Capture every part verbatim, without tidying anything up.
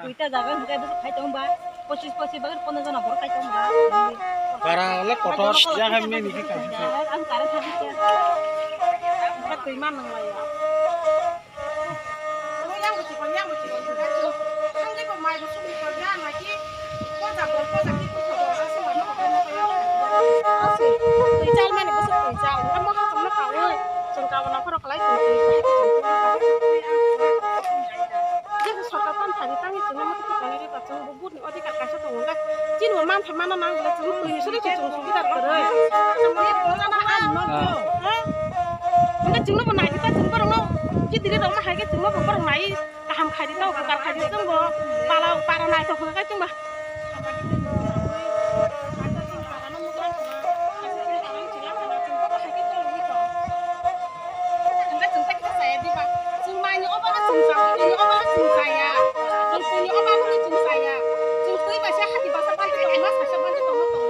Duita jaga hwnkhe bwswk khai tong ba, pochis pochis bagwi pono jona borok khai tong ba. Para le kotor, ya hai meni ki kaisa. Ang kare thang khe. Twi man nang lai. Yang bo chikon, yang bo chikon. Ang le bo mai bo sumi ko ya na ki. Ko ja bol, ko ja ki ko. Twi chal mani bwswk twi chal. Amo ka tong na ka oi. Chwng ka bo na khoro kalai twi twi. Jesa sorkar pan thani tangwi chwngno mothe thani ri ba chwng bo butni odhikar kaisa tongo hwnkhe chini bo mantha mana nang le chwng twi ni suri chwng subidar kwrwi. Chwng bo chana ang no. Ah. Ha? Hwnkhe chwngno bo nai di ta chwng borokno chidiri rok ma hai khe chwngno bo borok nai kaham khai di ta upokar khai di chwng bo pala para naithok hwnkhe chwng bo. Hwnkhe chwng tei kisa chaya diba? Chwng maini obo no chwng cha, chwng obo no chwng chaya. Chwng twi ni obo no chwng chaya. Chwng twi bai se hati basa bai se tongma, saisa bai se tongma tong.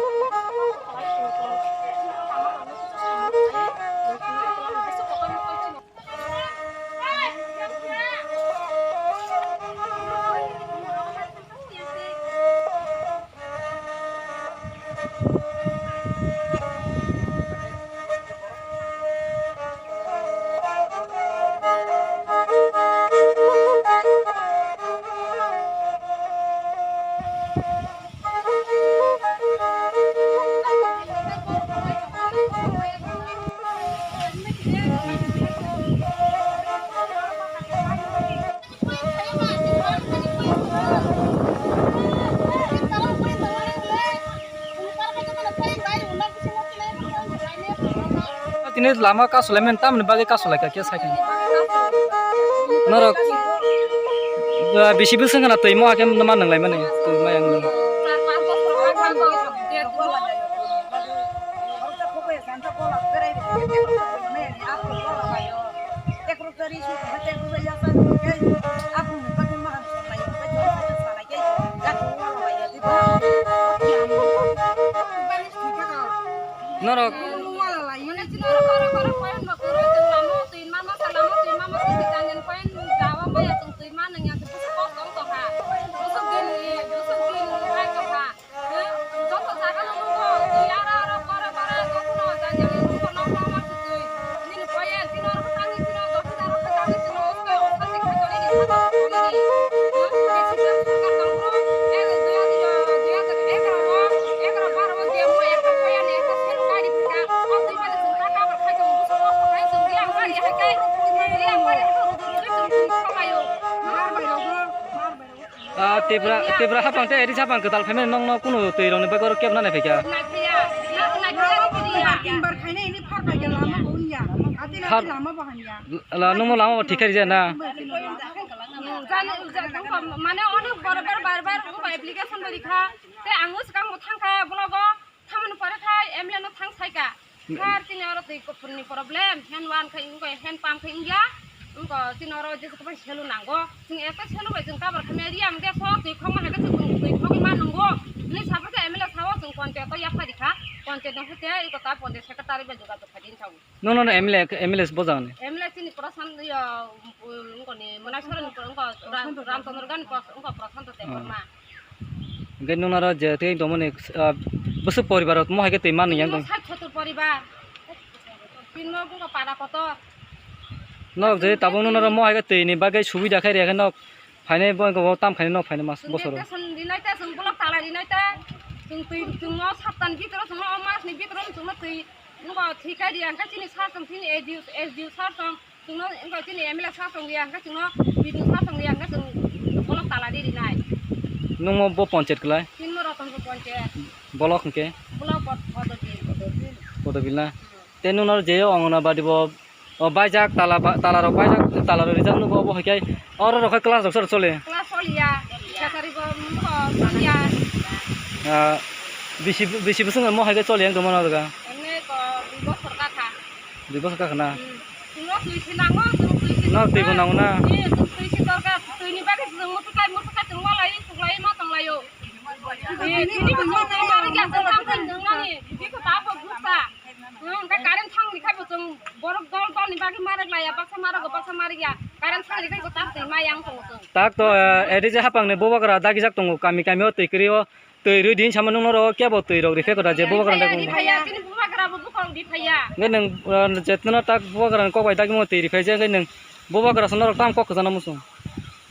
Tini lama kasu lai men tamni bagwi kasu lai kha khe sai kha. Norok, ah, bisi bwswk khna twi mo hakhe ma nang lai mani twi ma yang nang. Norok. Ah, Tipra, Tipra hapang tei Eris hapang kwtal phaimani nokno kunu twi rokni bagwi oro kebna nai phaikha. Nai phaiya, nai phaiya, nai phaiya. Timbar khaina ini phar bai lama bo wngya. Ati na Phar- lama bo hamya. La, nungmo lama bo thik kha rijak na? Jani, ja-, tongkha, mane ono bar bar, bar bar, wngkha application bo rikha. Tei ang swkang bo thangkha blogo. Thamoni pore khai M L A no thang saika. Sir, tini oro twi kuphurni problem, hand one khai wngkha, hand pump khai wngya. Wngkha tini oro jesa kwbang selu nango. Chwng ekta selu bai chwng cover khamya riya, hwnkhe so twi khokma hai khe chwng twi khogwi ma nungo. Hwnwi sabo khe M L A sao chwng panchayat o yapha rikha. Panchayat no hwnkhe eko ta panchayat secretary bai jogajog khai di wngkha. Nono no M L A, M L A se bojagani? M L A chini Prasant, yo, wngkha ni, Manaisora ni, wngkha Ram, Ramchandra Gani, wngkha Prasanta Debbarma. Hwnkhe nwng aro je tei tongmani, ah, bwswk poribar rok mo hai khe twi mani yang tong? Sat sotur poribar. Tinmo bugo para kotor. Nok je tabuk nwng aro mo hai khe twi ni bagwi subida khai rikha khe nok phainai bo wngkha bo tam khainai nok phainai mas bosoro. Chwng rinai ta, chwng bolok tala rinai ta. Chwng twi, chwng o saptani bitoro, chwng o mas ni bitoro, chwng no twi, nwng bo thwi khai ri ang khe chini sir tong, chini S D O, S D O sir tong. Chwngno wngkha chini M L A sa tongya, hwnkhe chwngno B D O sa tongya, hwnkhe chwng bolok tala di rinai. Nungmo bo panchayat kwlai? Tinmo Ratanpur panchayat. Bolok hwnkhe? Bolok Pod-, Podobil. Podobil na? Hmm. Tei nungno je o Anganabadi bo, o baijak tala ba, tala rok baijak, tala rok rijak nugo obo hai khe oro rok khe class rok sor chole? Class choliya, sesari bo nugo choliya. Ah, bisi, bisi bwswk mo hai khe chole yang tongmano jaga? Emne ko dui bosor ka kha. Dui bosor ka khna? Hmm. Chwngno twi se nango, chwng twi se. No, twi bo nango na? Eh, chwng twi se dorkar. Twi ni bagwi chwng muthungkhai, muthungkhai chwng walai, suklai ma tonglaio. Eh, twi ni bagwi chwng twi ma rwgya, chwng tamo nungnani. Biko ta bo buksa. Hmm, hwnkhe current thang rikha bo chwng borok dol dol ni bagwi ma rwglaiya, baksa ma rwgo, baksa ma rwgya. Current thang rikha bo ta twi ma yang tongo chwng. Tak to, eh, edi je hapang ni bubagra dagijak tongo, kami kami o twi kwrwi o twi rwi din sama nung noro kebo twi rok rifai kwta je bubagra dagong. Rifaya, rifaya, chini bubagra bo bukhang rifaya. Nge nung, eh, jetno tak bubagra ni kok bai dagimo twi rifai je nge nung bubagra sono rok tam kok kwchana muchung.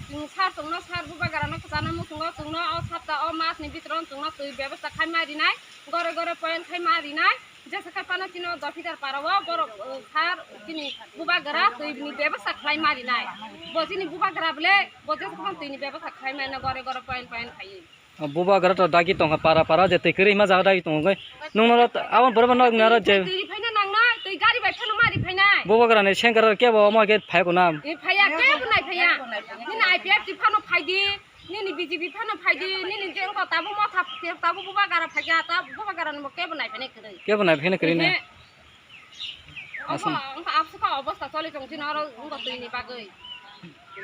Chwng sar chwngno sar bubagra no kwchana muchungo chwngno o sapta o mas ni bitoro chwngno twi bebasta khai ma rinai, gore gore point khai ma rinai. Jesa khai pano chini o Dopidar para o borok, uh, sar chini bubagra twi ni bebasta khlai ma rinai. Bo chini bubagra bole bo jesa khai twi ni bebasta khlai ma rinai gore gore point point khai. O bubagra to dagi tongkha para para je twi kwrwi ma jaga dagi tongo. Nung no abo borok no naro je. Twi phaina nang nai, twi gari bai phano ma ri phainai. Bubagra ni sengkar kebo omo ke phai ko na. Ni phaya kebo nai phaya. Ni na I P F T phano phai di. Nini B J P phano phai di, nini je wngkha tabuk motha, tabuk bubagra phaikha, tabuk bubagra ni bo kebo nai phene kwrwi. Kebo nai phene kwrwi na? Ehe. Aswk. Obo wngkha abswkha obosta choli tong chini oro wngkha twi ni bagwi.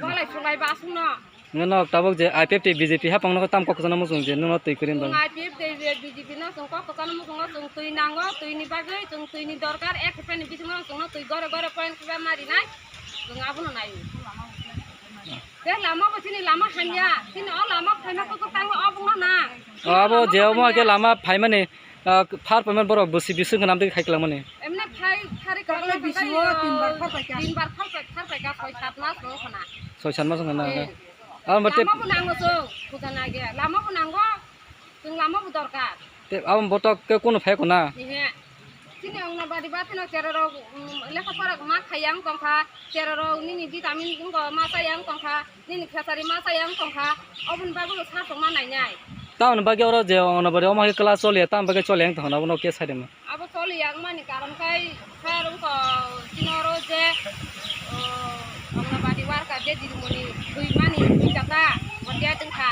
Walai sulai ba aswkno. Nwng no tabuk je I P F T B J P hapang no tam kok kwchana muchung je nwng no twi kwrwi bang. I P F T je B J P no chwng kok kwchana muchungo chwng twi nango, twi ni bagwi chwng twi ni dorkar, ek rupiya ni bisingo chwngno twi gore gore point kwbangma rinai, chwng abono naio. Tei lama bo chini lama hamya, chini o lama phaima kuchuk tango o bungno na. O abo je omo ke lama phaimani, ah, phar phaimani borok bwswi bising khe namtwi khai kwlangmani. Emne phai phari kwlangma bisi o tin bar phar paikha. Tin bar phar pai, phar paikha, soi sat mas rok khna. Soi sat mas khna na. Eh. Abo te lama bo nango chwng, puja nage, lama bo nango. Chwng lama bo dorkar. Te abo botok ke kono phai ko na? Ehe. Chini Anganwadi ba pheno chererok, um, lekha pora ma khayang tongkha, chererok nini vitamin wngkha ma chayang tongkha, nini khesari ma chayang tongkha, oboni bagwi bo sa tongma nainai. Tamoni bagwi oro je Anganwadi omo hai class choliya, tamoni bagwi choliya wng tongkha na, abono ke sai rwma? Abo choliya wngmani karon khai sir wngkha chini oro je, o, Anganwadi worker je didimoni thwimani thwikha ta, bo dead wngkha.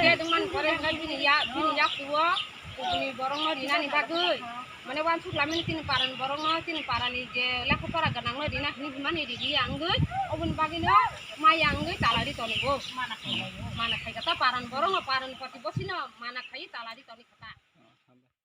Dead wngmani pore hwnkhe bini ya, bini yakuo kubuni borokno rinani bagwi, mane uansuk lamani chini parani borokno, chini parani je lekha pora gwnangno rina hinwi himani ririya wngwi, oboni bagwino maya wngwi talari tonigo. Mana khaikha ta parani borokno, parani poti bosino mana khaiwi talari toni.